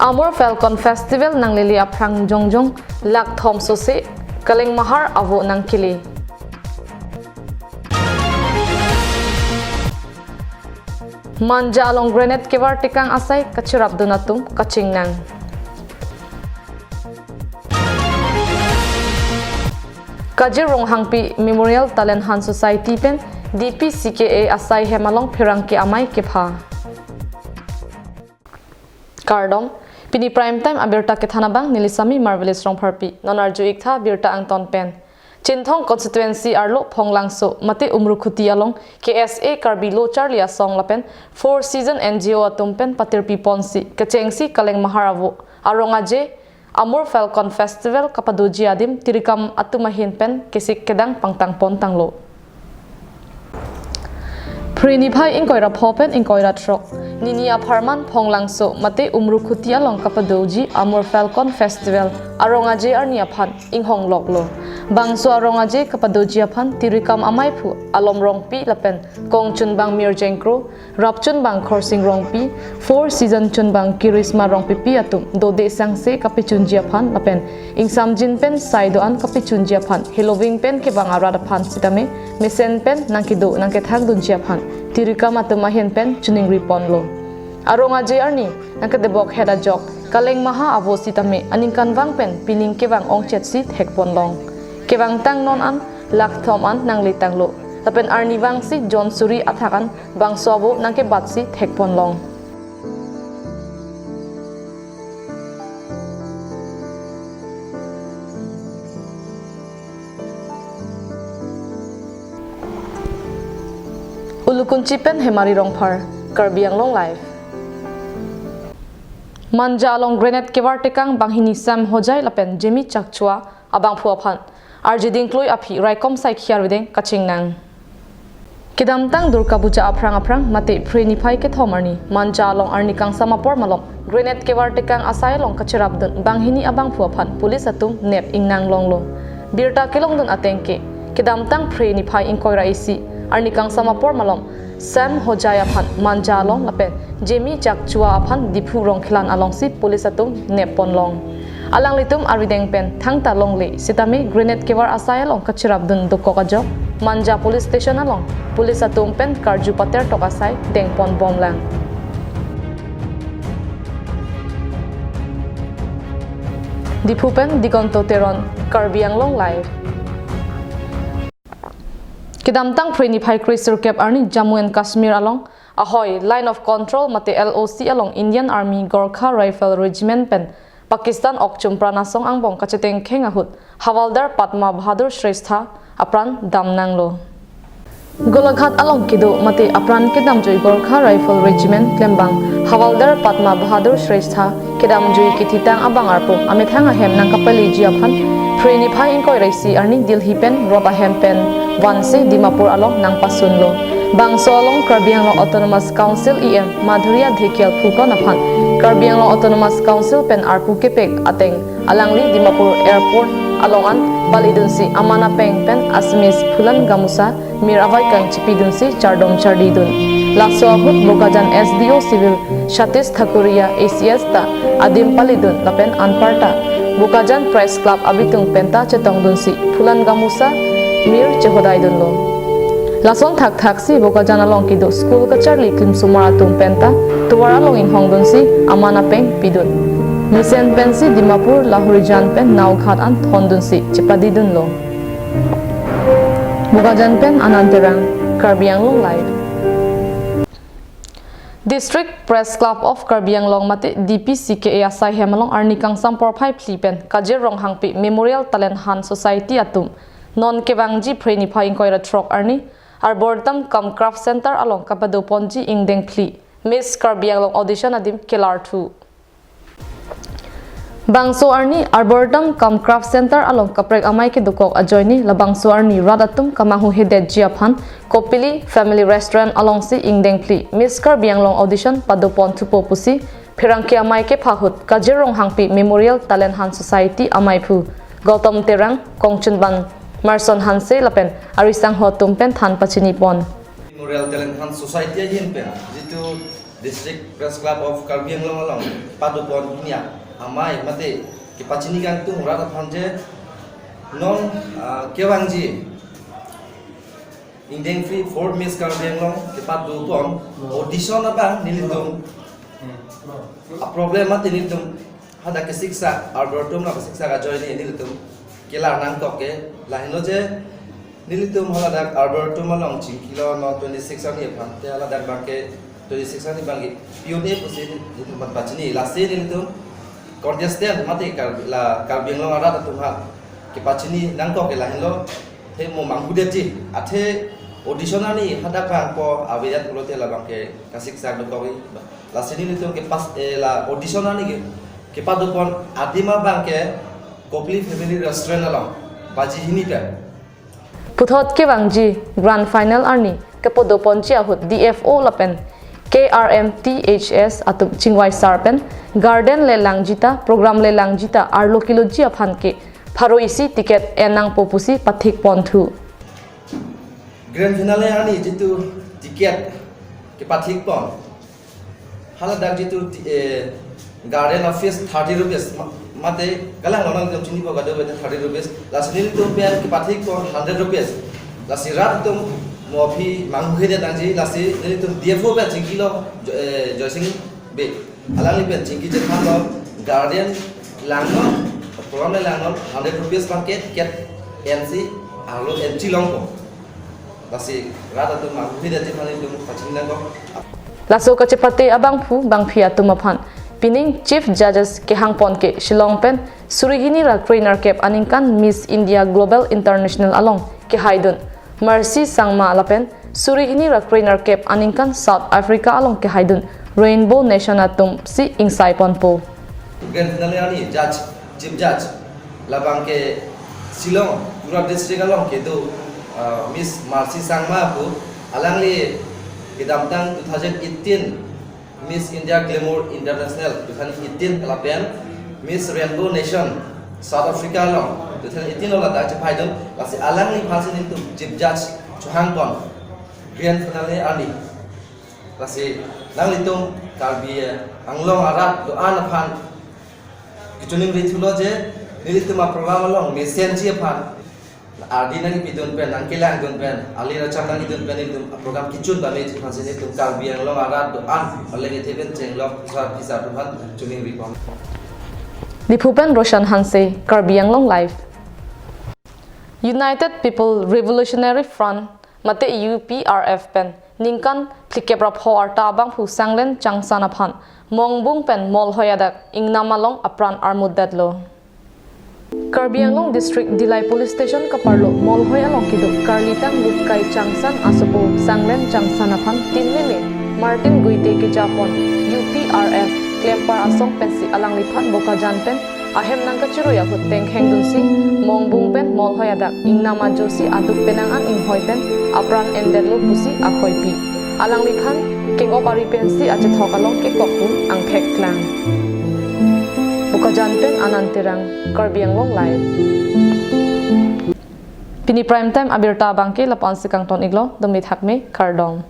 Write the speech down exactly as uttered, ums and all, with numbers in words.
Amur Falcon Festival nanglele aphrang jongjong lakh thom sose Kaleng Mahar avo nangkele. Manja along grenade kevar tekang asai kacherapdun atum kachingnang. Kajir Ronghangpi Memorial Talent Hunt Society pen D P C K A asai hem along pherangke amei kepha. Kardom, pini Prime Time abirta kethan abang neli Sami Marvelous Rongpharpi, non arju-ik tha birta angton pen. Chinthong constituency arlo Phonglangso mate Umrukhuti along K S A Karbi Lo Charli Asong lapen Four Season N G O atum pen patirpi ponsi kechengsi Kaleng Mahar avo arong aje Amur Falcon Festival kapadoji adim tirikam atum ahin pen kesik kedang pangtang pon tanglo. Phre niphai ingkoi ra pho pen ingkoi ra throk, nini apharman Phonglangso mate Umrukhuti along kapadoji Amur Falcon Festival arong aje arni aphan inghong loklo. Bangso arong aje kapadoji aphan tirikam ameiphu Alom Rongpi lapen kongchunbang Mir Jengkro, rapchunbang Khorsing Rongpi, Four Season chunbang Kirisma Rongpipi atum dode sangse kapechunji aphan lapen ingsamjin pen sai do-an kapechunji aphan heloving pen kevang arat aphan sitame mesen pen nangkedo nangkethang dunji aphan tirikam atum ahin pen chiningri ponlo. Arong aje arni nangkedebok het ajok Kaleng Maha avo sitame aningkanvang pen pining kevang ongchetsi thek ponlong. Kevangtang non an lakh thom an nangle tanglo. Lapen arnivangsi jon suri athak an bangso avo nangkebatsi thek ponlong. Ulukunchi pen Hemari Rongphar, Karbi Anglong Live. Manja along grenade kevar tekang banghini Sam Hojai lapen Jemi Chakchua abangphu aphan arjiding klui aphi raikom saikhi arvideng kachingnang. Kedamtang Durga Puja aphrang aphrang mate Phre niphai kethom arni Manja along arni kangsam apor malom grenade kevar tekang asai along kacherapdun banghini abangphu aphan police atum nep ingnang longlo. Birta kelongdun ateng ke, kedamtang Phre niphai ingkoi ra isi arni kangsam apor malom Sam Hojai aphan Manja along lapen Jemi Chakchua aphan Diphu Rongkhelan alongsi police atum nep ponlong. Alanglitum arvideng pen thangta longle sitame grenade kevar asai along kacherapdun dokok ajok Manja Police Station along police atum pen karju pater tok asai deng pon bomlang. Diphu pen Digonto Teron, Karbi Anglong Live. Kedamtang Phre niphai kre sirkep arni Jammu and Kashmir along ahoi Line of Control mate L O C along Indian Army Gorkha Rifle Regiment pen Pakistan okchum pran asong angbong kachetengkheng ahut Havaldar Padma Bahadur Shrestha apran damnanglo. Golaghat along kedo mate apran kedamjui Gorkha Rifle Regiment klembang Havaldar Padma Bahadur Shrestha kedamjui kethitang abang arpum amethang ahem nangkapaleji aphan Phre niphai ingkoi ra isi arni Delhi pen rot ahem pen vansi Dimapur along nangpasunlo. Bangso along Karbi Anglong Autonomous Council E M Madhurya Dhekial pukon aphan Karbi Anglong Autonomous Council pen arpu kepek ateng alangli Dimapur Airport along an palidunsi aman apeng pen Assamese phulan gamusa mir avaikang chipidunsi chardom chardidun. Laso ahut Bokajan S D O Civil Satish Thakuria A C S ta adim palidun lapen anparta Bokajan Press Club abitung penta chetongdunsi phulan gamusa mir chehodaidunlo. Lason thakthaksi Bokajan along kedo school kacharli klimsomar atum penta tovar along inghongdunsi aman apeng pidun. Mesen pensi Dimapur Lahorijan pen Naoghat an thondunsi chepadidunlo. Bokajan pen Anand Terang, Karbi Anglong Live. District Press Club of Karbi Anglong mate D P C K A asai hem along arni kangsam porphai phli pen Kajir Ronghangpi Memorial Talent Hunt Society atum non kevangji Phre niphai ingkoi ra throk arni Arboretum cum Craft Center along kapadoponji ingdeng phli Miss Karbi Anglong audition adim kelarthu. Bangso arni Arboretum cum Craft Center along kaprek amei kedokok ajoine labangso arni rat atum kamanghu hedetji aphan Kopili Family Restaurant alongsi ingdeng phli Miss Karbi Anglong audition padoponthupo pusi pherangke amei kepha ahut Kajir Ronghangpi Memorial Talent Hunt Society ameiphu Gautam Terang, kongchunbang Marson Hanse lapen arisangho atum pen than pachinipon. Memorial Talent Hunt Society ahin pen jitu District Press Club of Karbi Anglong along padopon pini amei mate kepachini kangtung rat aphan je non, ah, kevangji Ingdeng Free Fourth Miss Karbi Anglong kepadopon audition abang nelitum a problem mate nelitum hadak kesiksak Arboretum la kesiksak ajoine nelitum kelar nangkok ke lahenlo je nelitum haladak Arboretum along chingkilo non twenty-six arni aphan te haladak abangke twenty-six arni abangke pune pusi nelitum pachini lasi nelitum contestant mate Kar-, la Karbi Anglong arat atum ha kepachini nangkok ke lahenlo the mo manghudet ji athe audition arni hadak abangpo avedet pulote labangke kasiksak dokok lasi nelitum kepas, eh, la audition arni ke kepadopon adim abangke Kopili Family Restaurant along baji hini pen. Puthot kevangji grand final arni kepadoponji ahut D F O lapen K R M T H S atum chingvai sar pen garden lelang jita program lelang jita arlo kiloji aphan ke pharo isi ticket en nangpo pusi pathikponthu. Grand finale arni jitu ticket kepathikpon haladak jitu ti-, eh, garden of fees thirty rupees ma-, mate kalang lonang jam chini po kado bete thirty rupees lasi nelitum pen kepathikpon hundred rupees lasi rat atum mo aphi manghudet nangji lasi nelitum D F O pen chingkilo Jo-, eh, Joysing Bey alangli pen chingki chethanlo garden langnon program langnon hundred rupees abangke ticket ensi arlo enchi longpo. Lasi rat atum manghudet ji aphan nelitum pachini nangkok. Laso kachepate abangphu bangphi atum aphan pining Chief Judges kehangpon ke Shillong pen suri hini ra krenerkep aningkan Miss India Global International along kehaidun Mercy Sangma lapen suri hini ra krenerkep aningkan South Africa along kehaidun Rainbow Nation atum si ingsaiponpo. Grand finale arni judge, Chief Judge labangke Shillong Tura District along kedo, ah, Miss Mercy Sangma pu alangli kedamtang two thousand eighteen Miss India Glamour International two thousand eighteen lapen Miss Rainbow Nation South Africa along two thousand eighteen lo ladak chepaidun lasi alangliphan si nelitum Chief Judge chohangpon grand finale arni lasi nanglitum Karbi Anglong arat do-an aphan kachiningri thulo je nelitum a program along mesenji aphan ardi nangpidun pen nangkelangdun pen ali racham nangpidun pen nelitum a program kechun bameji aphan si nelitum Karbi Anglong arat do-an ale kethe pen chenglok sa pisa atum aphan chiningripon. Diphu pen Roshan Hanse, Karbi Anglong Live. United People Revolutionary Front mate U P R F pen ningkan phlikep ra pho arta abangphu Sanglen Changsan aphan Mongbung pen Molhoi adak ingnam along apran armutdetlo. Karbi Anglong District Dillai Police Station kaparlo Molhoi along kedo Karlitang Lutkai Changsan asopo Sanglen Changsan aphan tin meme Martin Guite kejapon U P R F klempar asong pensi alangliphan Bokajan pen ahem nangkachirui ahut tengkhengdunsi Mongbung pen Molhoi adak ingnam ajosi aduk penang an inghoi pen apran endetlo pusi akoipi. Alangliphan kengop ari pensi achethok along kekok pu angthek klang. Bokajan pen Anand Terang, Karbi Anglong Live. Pini prime time abirta abangke lapu-an si kangton-iklo, dome thakme, kardom.